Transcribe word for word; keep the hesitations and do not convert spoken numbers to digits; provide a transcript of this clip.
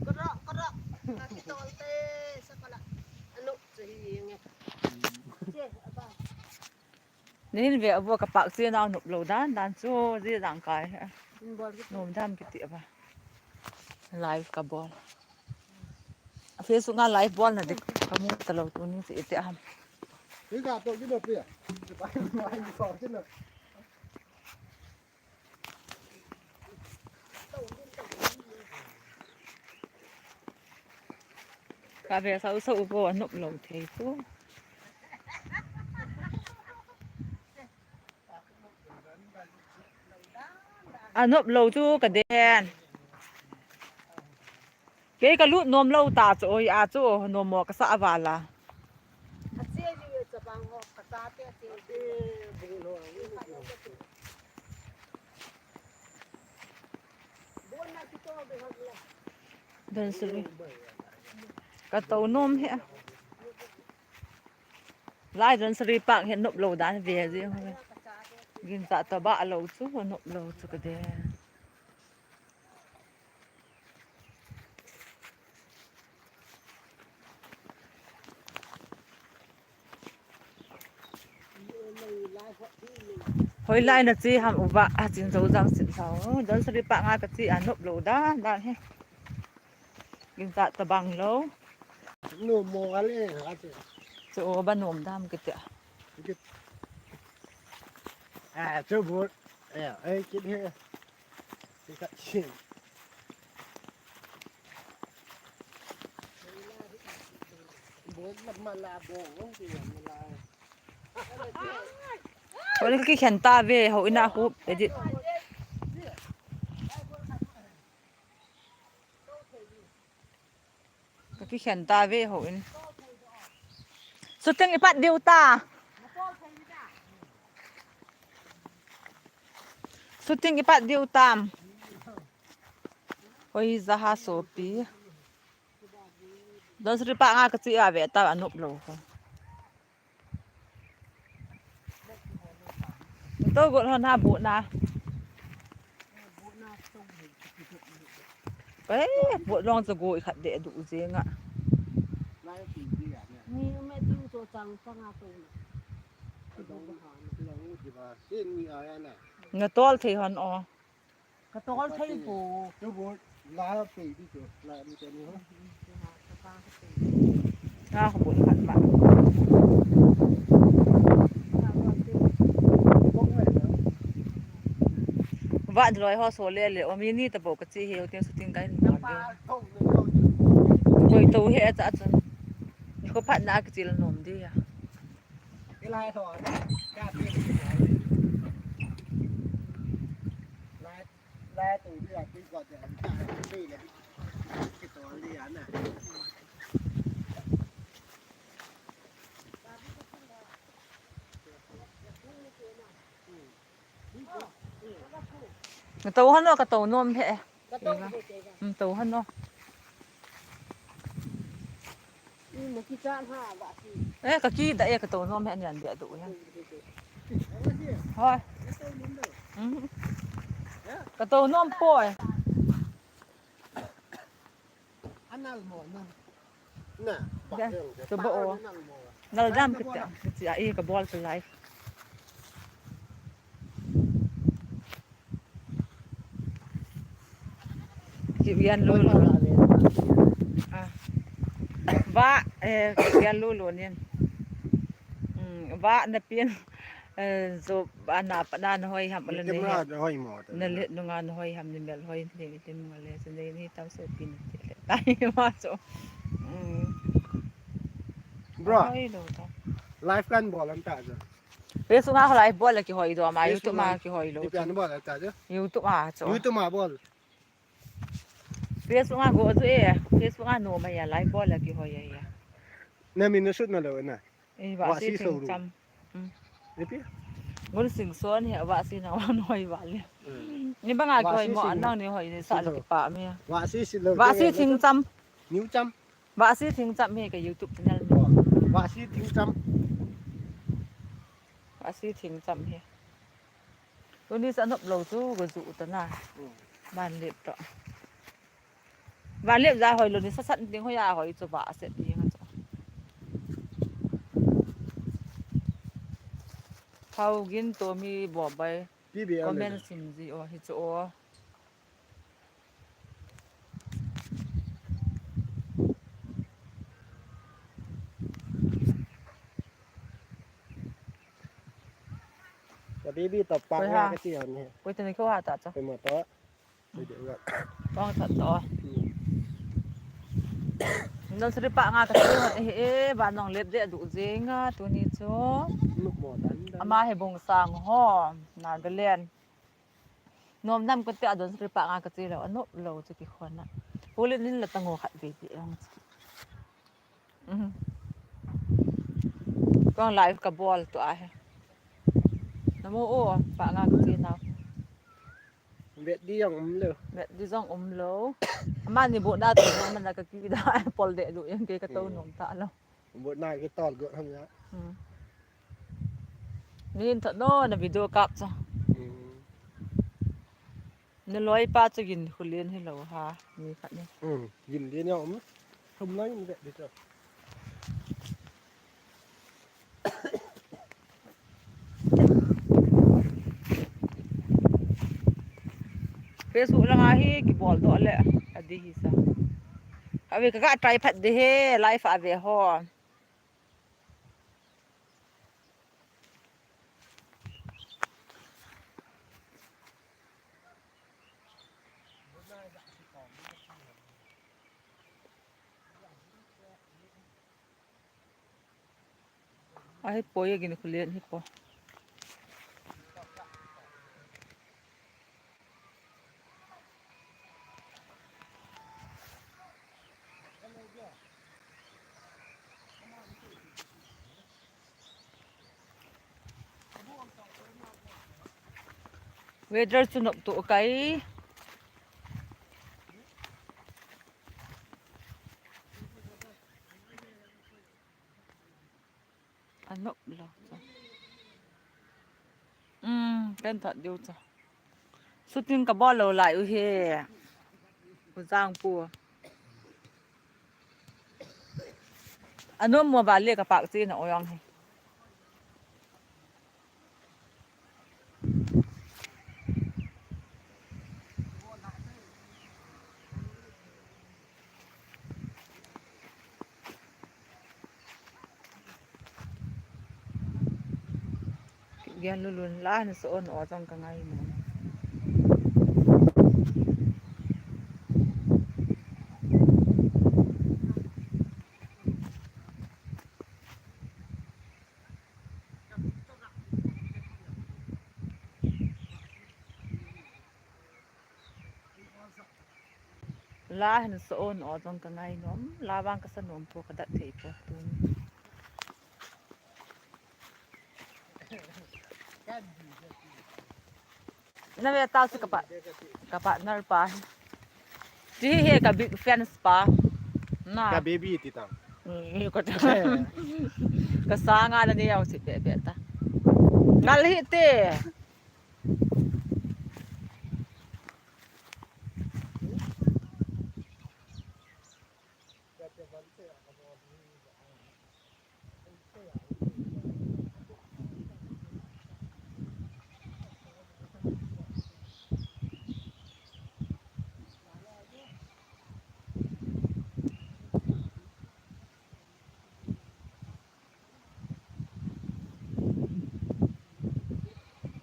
Kara, kara. Nakitol te, sa pala. Ano, sa hiying eh. Che, aba. Nin ve abo ka pak che nau nop lou dan, dan chu ji dang kai. Nin bol ki. Nom dam kiti aba. Live ka bol. A Facebook a live bol na dik ka mu ta lou tuni si ite ham. Ni ka to ki no pia. Ni ka to ki no. Ka ve sau sau ko nop lou thei chu. A nop lou chu ka den. Kei ka lut nom lou ta chu, oi, a chu, nom mo ka sa a vala. A che ji we chapang ho, ka sa te a che ji. Don suri. Ka to nom he. Lai don suri pak he nop lou dan ve ji ho. Gin sa to ba lou chu, nop lou chu ka den. Hoilai na che ham uva, a chin zo jang chin sao. Don suri pak nga ka che a nop lou dan, dan he. Gin sa to bang lou. Nom mo ale, a che. Chu ba nom dam kiti a. Kit. A, chu bu. E, e, kit he. Kit ka chin. Koi ka kikhen ta ve, houin a khu edit. Ka kikhen ta ve houin. Shooting i pat diu ta. Shooting i pat diu tam. Hoi ja ha sopi. Don suri pak nga ka che a ve ta a nop lou ko. To got hon ha bu na. Pe, bu long chu go i khat de du je nga. Ni me tu cho chang chang a to. Na tol thei hon o. Ka tol thei po. Chu bu la pe di chu, la mi te ni ho. Na ko bu khat ma. Kong le na. Van loi ho so le le, o mi ni ta bo ka che he, o tin shooting kai ni. Koi to he cha cha. Ni ko phat na ka che la nom di ya. Ilai tho. Ka pe. Lai. Na to hano ka to nom he. Ka to nom he. Hmm, to hano. Eh, ka ki da e ka to nom he nian dia du ya. Hoi. Hmm. Ka to nom poi. Anal mo na. Na, ba. Chu ba o. Nal dam kiti a, kiti a, i ka bol chu lai. Kivian lulu. Ah. Ba, eh, kivian lulu nin. Hmm, ba na pin. Eh, jo ana pa na hoi ham le ne. Na hoi mo. Na le nunga na hoi ham ni mel hoi ni, ni nunga le se ne ni tam se pin. Tai ma so. Hmm. Bro. Hoi lo ta. Live kan bol an ta jo. Facebook a live bol le kihoi do ma, YouTube ma kihoi lo. Di pian bol ta jo. YouTube a jo. YouTube ma bol. Facebook a go jo e. Facebook a no ma ya live bol le kihoi ya. Na min no sut na lo na. Eh, Vahsi Thingcham. Hmm. Ipi? Ngun Singson hi Vahsi na wan hoi vale. Hmm. Ni banga kihoi mo anang ni hoi ni sa le kipa mi. Vahsi Thingcham. New Cham. Vahsi Thingcham hi ka YouTube channel mi. Vahsi Thingcham. Vahsi Thingcham hi. Tuni sa nop lo chu go ju ta na. Hmm. Vanlep to. Vanlep ja hoi lou ni, sasat ding hoi a hoi chu ba se ti nga chu. Phao gin to mi bo bai. Comment sim ji o hi chu o. Ka baby to pa nga ka ti an he. Koi tani ko ha ta cha. Koi mo to. Koi de ga. Kong cha to. Nursery pa nga ka ti hon e, e, ba nong lep de du jing a tuni chu. Nup mo dan dan. Ama he Bungsang ho, Nagaland. Nom nam kati a nursery pa nga kati lou, anop lou chu kikhon a. Pulin in la tango khat ve ti ang chu. Mhm. Kong live ka bol tu a he. Namu o, pa nga kati na. Vet di jong um lou. Vet di jong um lou. Ama ni bu na tu na man na ka ki da pol de du yang ke ka to nom ta lou. Bu na ki tol go ham ya. Hmm. Nin tho no na video kap cha. Hmm. Na loi pa chu gin khulen hi lou ha, ni khat ni. Hmm, gin len ya um. Thum lai um de di cha. Facebook langa hi kibol doh le adi hi sa. Ave ka ga try phat de he, live ave ho. Ahi poi, agin khulen hi po. Weather chu nop to kai. Anop lou cha. Um, ken that diu cha. Shooting ka bol lou lai u he. U jang pu. Anom mo ba le ka pak chi na o yong he. Gen lulun la na so on o jong ka ngai mo. La hin sa on o jong ka ngai nom, la vang ka sa nom po ka dat thei po tun. Na ve tau si ka pa, ka partner pa. Ti hi ka big fans pa. Na. Ka baby ti tang. Ni ko ta. Ka sanga na ni yau si pe pe ta. Ngal hi te.